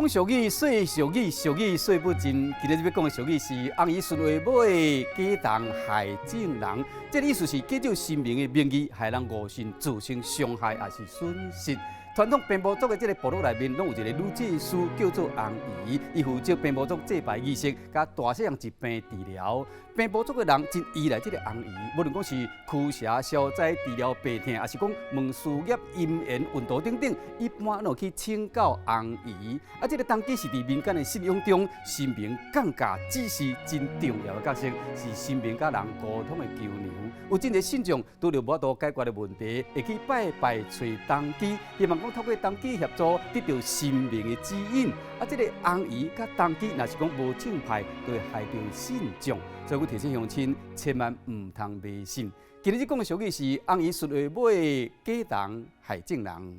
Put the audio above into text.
講俗語，說俗語，俗語說不盡。今日欲講的俗語是紅衣順話尾，假童害眾人。這个意思是假借神明的名義，害人誤信，造成傷害抑是損失。傳統平埔族的這个部落內面，攏有一個女祭司叫做紅姨，伊負責平埔族祭拜儀式，佮大細項疾病治療。平埔族的人真依賴這个紅姨，無論講是驅邪消災、治療病痛，抑是講問事業、姻緣、運途等等，一般攏會去請教紅姨。啊，這个童乩是佇民間的信仰中，神明降駕指示真重要的角色，是神明佮人溝通的橋梁。有真濟信眾拄著無法度解決的問題，會去拜拜揣童乩，希望講透過童乩協助得著神明的指引。啊，這个紅姨佮童乩，若是講無正派，就會害著信眾。所以，阮提醒鄉親，千萬毋通迷信。今日講的俗語是紅姨順話尾，假童害眾人。